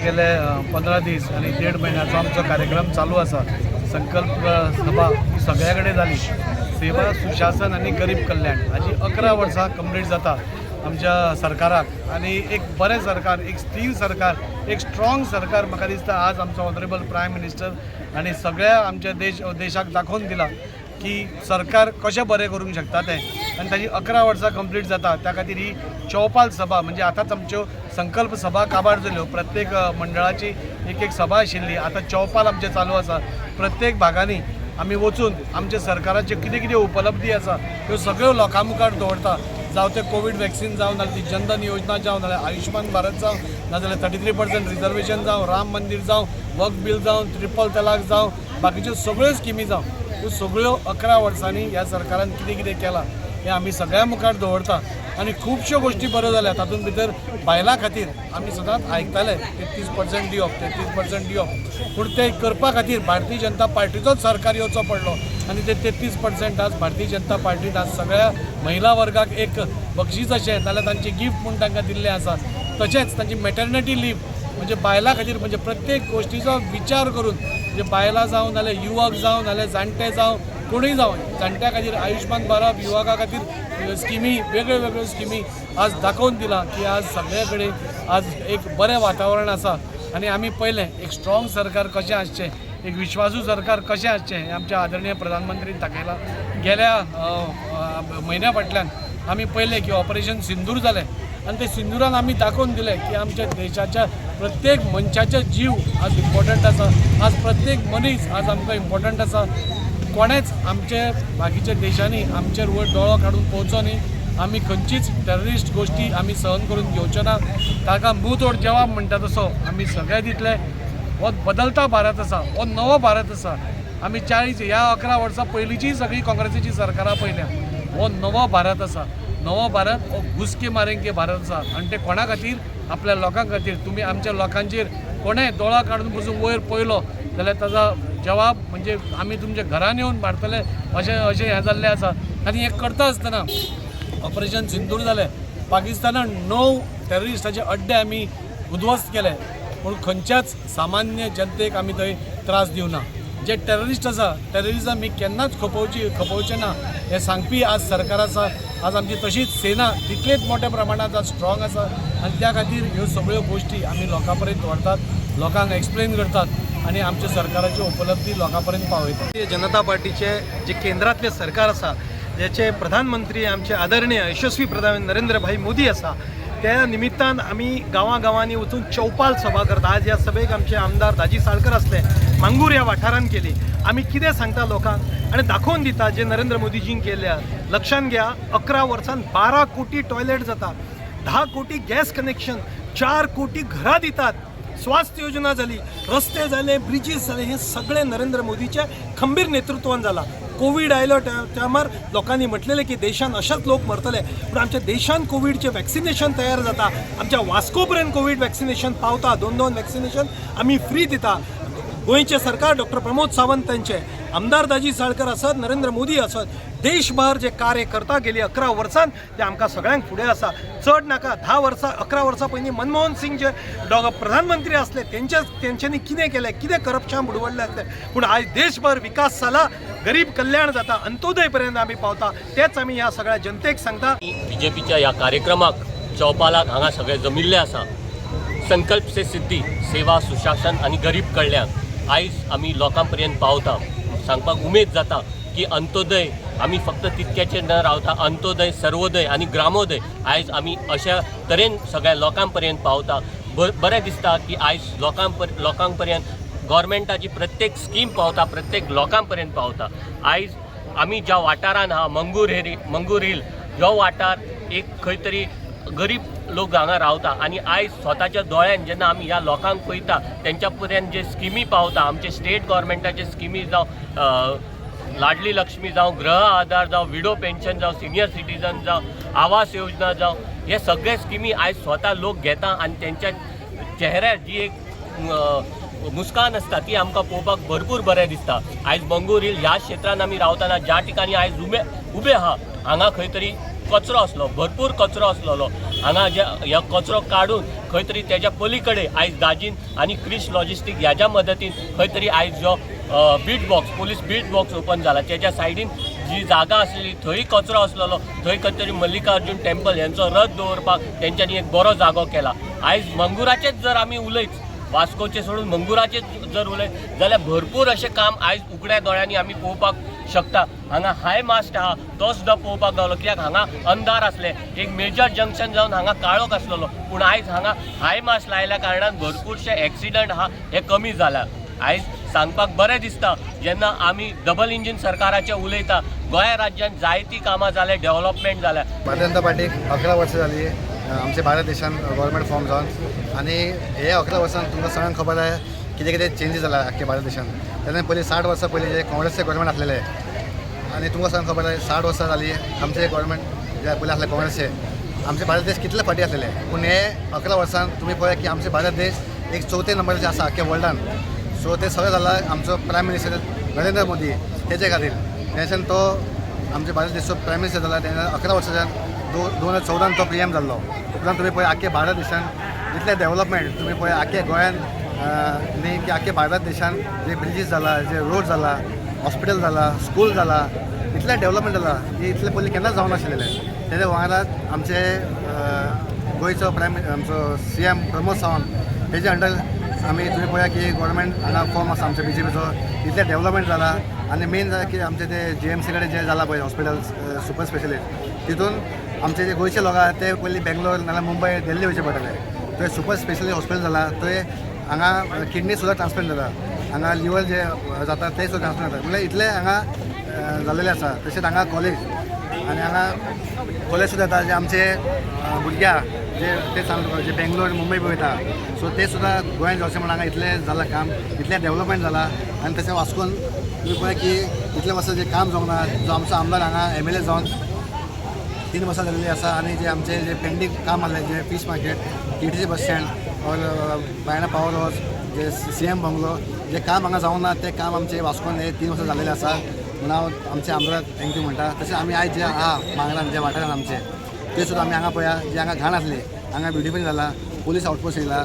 आमचे गेले 15 दीस आनी देड म्हयन्याचो आमचो कार्यक्रम चालू आसा. संकल्प सभा ही सगळ्या कडेन जाली. सेवा, सुशासन आनी गरीब कल्याण हाजी 11 वर्सां कंप्लीट जाता आमच्या सरकाराक आनी एक बरें सरकार, एक स्थीर सरकार, एक स्ट्रॉंग सरकार. म्हाका दिसता आज आमचो ऑनरेबल प्रायम मिनिस्टर आनी सगळ्या आमच्या देशाक दाखोवन दिला की सरकार कशें बरें करूंक शकता तें आनी ताजी 11 वर्सां कंप्लीट जाता. त्या खातीर ही चौपाल सभा, म्हणजे आतांच आमच्यो संकल्प सभा काबार जाल्यो. प्रत्येक मंडळाची एक एक सभा आशिल्ली. आतां चौपाल आमचें चालू आसा. प्रत्येक भागांनी आमी वचून आमच्या सरकाराच्यो कितें कितें उपलब्धी आसा त्यो सगळ्यो लोकां मुखार दवरता. जावं तें कोवीड वॅक्सिन जावं, नाजाल्यार ती जनधन योजना जावं, नाजाल्यार आयुश्मान भारत जावं, नाजाल्यार 33% रिजर्वेशन जावं, राम मंदीर जावं, वक्फ बील जावं, ट्रिपल तलाक जावं, बाकीच्यो सगळ्यो स्किमी जावं, ह्यो सगळ्यो 11 वर्सांनी ह्या सरकारान कितें कितें केलां हें आमी सगळ्यां मुखार दवरता. आनी खुबश्यो गोश्टी बऱ्यो जाल्या. तातूंत भितर बायलां खातीर आमी सदांच आयकताले 33% दिवप, 33% दिवप, पूण ते करपा खातीर भारतीय जनता पार्टीचोच सरकार येवचो पडलो आनी ते 33% आज भारतीय जनता पार्टीन आज सगळ्या महिला वर्गाक एक बक्षीस अशें नाल्यार तांची गिफ्ट म्हूण तांकां दिल्लें आसा. तशेंच तांची मॅटर्निटी लीव, म्हणजे बायलां खातीर, म्हणजे प्रत्येक गोश्टीचो विचार करून, म्हणजे बायलां जावं, नाल्यार युवक जावं, नाल्यार जाणटे जावं, कोणूय जावं, जाणट्या खातीर आयुश्मान भारत, युवका खातीर स्किमी, वेगळ्यो वेगळ्यो स्किमी आज दाखोवन दिलां की आज सगळे कडेन आज एक बरें वातावरण आसा. आनी आमी पळयलें एक स्ट्रॉंग सरकार कशें आसचें, एक विश्वासू सरकार कशें आसचें, हें आमच्या आदरणीय प्रधानमंत्रीन दाखयलां. गेल्या अ, अ, म्हयन्या फाटल्यान आमी पळयलें की ऑपरेशन सिंदूर जालें आनी ते सिंदुरान आमी दाखोवन दिलें की आमच्या देशाच्या प्रत्येक मनशाचे जीव आज इम्पॉर्टंट आसा. आज प्रत्येक मनीस आज आमकां इम्पॉर्टंट आसा. कोणेच आमचे बाकीच्या देशांनी आमचेर वयर दोळो काडून पळोवचो न्ही. आमी खंयचीच टेररिस्ट गोश्टी आमी सहन करून घेवच्यो ना. ताका मुंहतोड जवाब म्हणटा तसो आमी सगळे दितले. हो बदलता भारत आसा, हो नवो भारत आसा. आमी 40 ह्या 11 वर्सां पयलींचीय सगळीं काँग्रेसीची सरकारां पळयल्या. हो नवो भारत आसा. नवो भारत हो घुसके मारेंगे भारत आसा. आनी ते कोणा खातीर? आपल्या लोकां खातीर. तुमी आमच्या लोकांचेर कोणें दोळो काडून पसून वयर पळयलो जाल्यार ताजो जवाब म्हणजे आमी तुमच्या घरान येवन मारतले अशें अशें हें जाल्लें आसा. आनी हें करता आसतना ऑपरेशन सिंदूर जालें. पाकिस्तानान णव टेररिस्टाचे अड्डे आमी उद्ध्वस्त केले, पूण खंयच्याच सामान्य जनतेक आमी थंय त्रास दिवना. जे टेररिस्ट आसा, टेररिजम ही केन्नाच खपोवची खपोवचें ना हें सांगपी आज सरकार आसा. आज आमची तशीच सेना तितलेच मोठ्या प्रमाणात आज स्ट्रॉंग आसा आनी त्या खातीर ह्यो सगळ्यो गोश्टी आमी लोकां पर्यंत व्हरतात, लोकांक एक्सप्लेन करतात आनी आमच्या सरकाराच्यो उपलब्धी लोकां पर्यंत पावयतात. भारतीय जनता पार्टीचे जे केंद्रातले सरकार आसा, ज्याचे प्रधानमंत्री आमचे आदरणीय यशस्वी प्रधानमंत्री नरेंद्रभाई मोदी आसा, त्या निमित्तान आमी गांवां गांवांनी वचून चौपाल सभा करता. आज ह्या सभेक आमचे आमदार दाजी साळकर आसले. मांगूर ह्या वाठारान केली. आमी कितें सांगता लोकांक आनी दाखोवन दिता जे नरेंद्र मोदीजीन केल्ले. लक्षात घ्या, 11 वर्सान 12 कोटी टॉयलेट जाता, 10 कोटी गॅस कनेक्शन, 4 कोटी घरां दितात, स्वास्थ्य योजना झाली, रस्ते झाले, ब्रिजीस झाले, हे सगळे नरेंद्र मोदीच्या खंबीर नेतृत्वान जाला. कोवीड आयलो टायमार लोकांनी म्हटलेले की देशान अशेच लोक मरतले, पूण आमच्या देशान कोवीडचे वॅक्सिनेशन तयार जाता. आमच्या वास्को पर्यंत कोवीड वॅक्सिनेशन पावता. दोन दोन वॅक्सिनेशन आमी फ्री दिता. गोंयचे सरकार डॉक्टर प्रमोद सावंत त्यांचे, आमदार दाजी साळकर आसत, नरेंद्र मोदी आसत, देशभर जे कार्य करता गेली 11 वर्सान ते आमकां सगळ्यांक फुडें आसा. चड नाका, 10 वर्सां, 11 वर्सां पयलीं मनमोहन सिंग जे प्रधानमंत्री आसले, तेंच्यांनी कितें केलें, कितें करप्शन बुडवल्लें आसलें, पूण आयज देशभर विकास जाला, गरीब कल्याण जाता, अंत्योदय पर्यंत आमी पावता. तेच आमी ह्या सगळ्या जनतेक सांगता. बीजेपीच्या ह्या कार्यक्रमाक, चौपालाक हांगा सगळे जमिल्ले आसा. संकल्प से सिद्धी, सेवा, सुशासन आनी गरीब कल्याण आयज आमी लोकां पर्यंत पावता. सांगपाक उमेद जाता की अंत्योदय आमी फक्त तितक्याचेर न रावता, अंत्योदय, सर्वोदय आनी ग्रामोदय आयज आमी अशा तरेन सगळ्या लोकां पर्यंत पावता. बरें दिसता की आयज लोकां पर्यंत गव्हर्मेंटाची प्रत्येक स्कीम पावता, प्रत्येक लोकां पर्यंत पावता. आयज आमी ज्या वाठारान आहा, मंगूर हिल ह्यो वाठार एक खंय तरी गरीब लोक हांगा रावता आनी आयज स्वताच्या दोळ्यान जेन्ना आमी ह्या लोकांक पळयता, तेंच्या पर्यंत जे स्किमी पावता, आमचे स्टेट गव्हर्मेंटाचे स्किमी जावं, लाडली लक्ष्मी जावं, गृह आधार जावं, विडो पेन्शन जावं, सिनियर सिटीजन जावं, आवास योजना जावं, हे सगळे स्किमी आयज स्वता लोक घेता आनी तेंच्या चेहऱ्यार जी एक मुस्कान आसता ती आमकां पळोवपाक भरपूर बरें दिसता. आयज मंगूर हिल ह्या क्षेत्रान आमी रावतना, ज्या ठिकाणी आयज उबे उबे आहा, हांगा खंय तरी कचरो आसलो, भरपूर कचरो आसलेलो, हांगा जे ह्या कचरो काडून खंय तरी तेज्या पली कडेन आयज दाजीन आनी क्रिश लॉजिस्टीक ह्याच्या मदतीन खंय तरी आयज जो beat box, police beat box open जाला, तेज्या सायडीन जी जागा आसलेली थंय कचरो आसलेलो, थंय खंय तरी मल्लिकार्जून टेम्पल हेंचो रथ दवरपाक तेंच्यांनी एक बरो जागो केला. आयज मंगुराचेच जर आमी उलयत, वास्कोचे सोडून मंगुराचेच जर उलयत जाल्यार भरपूर अशें काम आयज उगड्या दोळ्यांनी आमी पळोवपाक शकता. हांगा हाय मास्ट आहा तो सुद्दां पळोवपाक गावलो, कित्याक हांगा अंधार आसले, एक मेजर जंक्शन जावन हांगा काळोख आसलेलो, पूण आयज हांगा हाय मास्ट लायल्या कारणान भरपूरशे एक्सिडंट आहा हे कमी जाला. आयज सांगपाक बरें दिसता जेन्ना आमी डबल इंजीन सरकाराचें उलयता, गोंया राज्यांत जायतीं कामां जाल्या, डेव्हलपमेंट जाल्या. भारतीय जनता पार्टीक 11 वर्सां जाली आमच्या भारत देशान गव्हर्मेंट फॉर्म जावन आनी हे 11 वर्सान तुमकां सगळ्यांक खबर आहा कितें कितें चेंजीस जाला आख्खे भारत देशान. तेन्ना पयलीं 60 वर्सां पयलीं जे काँग्रेसचें गव्हर्मेंट आसलेलें आनी तुमकां सगळ्यांक खबर आहा 60 वर्सां जाली आमचें गव्हर्मेंट जे पयलीं आसलें काँग्रेसचें, आमचे भारत देश कितले फाटीं आसलेले. पूण हे 11 वर्सान तुमी पळया की आमचे भारत देश एक चवथे नंबराचेर आसा आख्खे वर्ल्डान. सो ते सगळें जालां आमचो प्रायम मिनिस्टर नरेंद्र मोदी तेचे खातीर. तेच्यान तो आमचे भारत देशाचो प्रायम मिनिस्टर जाला तेन्ना 11 वर्साच्यान 2014 तो पी एम जाल्लो. उपरांत तुमी पळय आख्खे भारत देशान जितलें डेव्हलपमेंट तुमी पळय आख्खे गोंयान न्ही की आख्खे भारत देशान जे ब्रिजीस जाला, जे रोड जाला, हॉस्पिटल जाला, स्कूल जाला, इतलें डेव्हलपमेंट जाला की इतलें पयलीं केन्नाच जावनाशिल्लें. तेज्या वांगडा आमचे गोंयचो प्रायम आमचो सी एम प्रमोद सावंत तेजे अंडर आमी तुमी पळया की गव्हर्मेंट हांगा फॉर्म आसा आमच्या बी जे पीचो, इतलें डेव्हलपमेंट जाला. आनी मेन जाला की आमचे ते जी एम सी कडेन जें जाला पळय हॉस्पिटल सुपर स्पेशलिस्ट, तितून आमचे जे गोंयचे लोक आहा ते पयलीं बेंगलोर नाल्यार मुंबय दिल्ली वयचे पडटाले. थंय सुपर स्पेशलिस्ट हॉस्पिटल जाला, थंय हांगा किडनी सुद्दां ट्रान्सप्लांट जाता, हांगा लिवर जे जाता ते सुद्दां ट्रान्सप्लांट जाता. म्हणल्यार इतलें हांगा जाल्लेलें आसा. तशेंच हांगा कॉलेज आनी हांगा कॉलेज सुद्दां जाता, जे आमचे भुरगे आहा जे ते सांग तुका जे बेंगलोर मुंबय बी वयता, सो ते सुद्दां गोंयांत जावचें म्हणून हांगा इतलें जालां काम, इतलें डेव्हलपमेंट जालां. आनी तशें वास्कोन तुमी पळय की इतलें वर्सां जें काम जावंक ना, जो आमचो आमदार हांगा एम एल ए जावन 3 वर्सां जाल्लीं आसा. आनी जे आमचे जे पेंडींग काम आहलें, जे fish market, T T C bus stand or Baina power house, J C M bungalow, जे काम हांगा जावंक ना तें काम आमचे वास्कोन हे 3 वर्सां जाल्लेलें आसा. म्हणून हांव आमच्या आमदाराक thank you म्हणटा. तशें आमी आयज जे आहा मांगरान, जे वाठारान आमचे ते सुद्दां आमी हांगा पळया जे हांगा घाण आसली हांगा ब्युटिफूल जाला, पोलीस आउटपोस्ट येयला,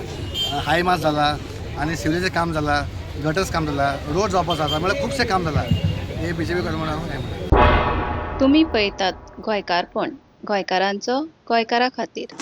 हाय मास जाला आनी सिवरेजचें काम जाला, गटर्स काम जाला, रोड जावपाचो आसा, म्हणल्यार खुबशें काम जाला. हे बी जे पी म्हणून हांव हें म्हणटा. तुमी पळयतात गोंयकारपण, गोंयकारांचो गोंयकारा खातीर.